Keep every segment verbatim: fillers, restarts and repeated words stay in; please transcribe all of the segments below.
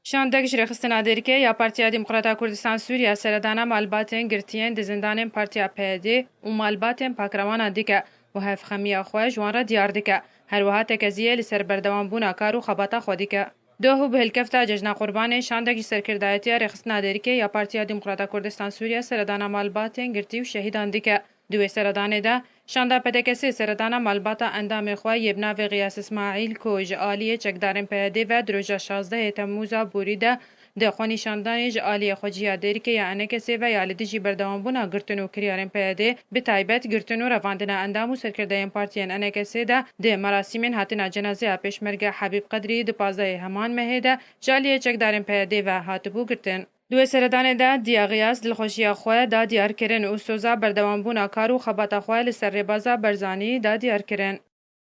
Şandek ji rêxistina Dêrikê ya Partiya Demokrata Kurdistan Sûriye seredana malbatên girtiyên di zindanên Partiya P Y D û malbatên pakrewanan dike û hevxemiya xwe ji wan re diyar dike. Her wiha tekeziyê li ser berdewambûna kar û xebata xwe dike. Doh û bi hilkefta Cejna Qurbanê şandek ji serkirdayetiya rêxistina Dêrikê ya Partiya Demokrata Kurdistan Sûriye seredana malbatên girtî û şehîdan dike. Di wê seredanê de, şanda P D K S seredana malbata endamê xwe yê bi navê Xiyas Îsmaîl ku ji aliyê çekdarên P Y D ve di roja şazdehê Temmûza borî de di xwenîşandanê ji aliyê xweciya Dêrikê ya E N K S ve ya li dijî berdewambûna girtin û kiryarên P Y D, bi taybet girtin û revandina endam û serkirdeyên partiyên E N K S de di merasîmên hatina cenazeya Pêşmerge Habîb Qedrî di pazdehê heman mehê de ji aliyê çekdarên P Y D ve hatibû girtin. Di wê seredanê de Diya Xiyas dilxweşiya xwe da diyarkirin û soza berdewambûna kar û xebata xwe li ser rêbaza Barzanî da diyarkirin.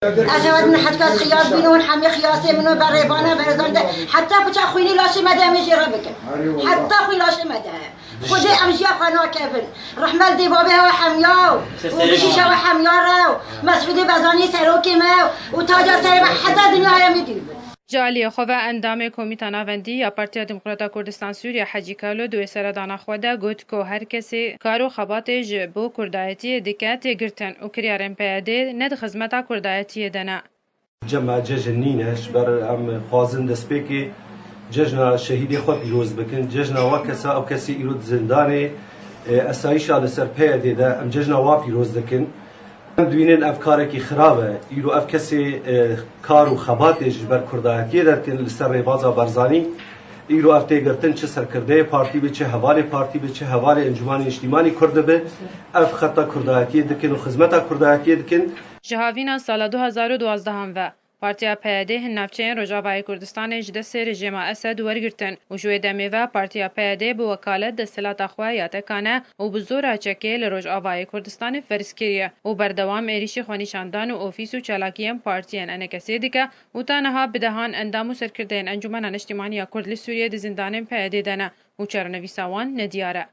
Ez ê min heta kes xiyas bîn û hemî xiyasê min û berêbana Barzanî de heta piça xwînî laşê me de em ê jê re bikin. Heta xwîn laşê me de. Xwedê em jiya xwe nakevin. Rehmet dê babê hewa hemya û bijîşe we hemya re û Mesûdê Barzanî serokê me û taca serê me heta dinyaya me dî bin. Ji aliyê xwe ve endamê Komîta Navendî ya Partiya Demokrata Kurdistan Sûriye Hecî Kalo di wê seredana xwe de got ku her kesê kar û xebatê ji bo kurdayetiyê dike tê girtin û kiryarên P Y D ne di xizmeta kurdayetiyê de ne. Cem me cejn nîne, ji ber em xwazin destpêkê cejna şehîdê xwe pîroz bikin. Cejna wa kesa, ew kesê îro di zindanê, e, esayîşa li ser P Y D de, em cejna wa pîroz dikin. Em dibînin ev karekî xirab e. Îro ev kesê, e, kar û xebatê ji ber kurdayetiyê derdikin li ser rêbaza Barzanî. Îro ev tê girtin çi serkirdeyê partî be, çi hevalê partî be, çi hevalê Encûmanê Niştîmanî Kurd dibe. Ev xeta kurdayetiyê dikin û xizmeta kurdayetiyê dikin. Ji havîna sala du hazar û duwazdeh ve, Partiya P Y D hin navçeyên Rojavayê Kurdistanê ji destê rejîma Esed wergirtin û ji wê demê ve Partiya P Y D bi wekalet desthilata xwe ya tekane û bi zora çekê li Rojavayê Kurdistanê ferz kiriye û berdewam êrîşî xwenîşandan û ofîs û çalakiyên partiyên E N K S'ê dike û ta niha bi dehan endam û serkirdeyên Encûmena Niştîmanî ya Kurd li Sûriyê di zindanên P Y D'ê de ne û çarenivîsa wan nediyar e.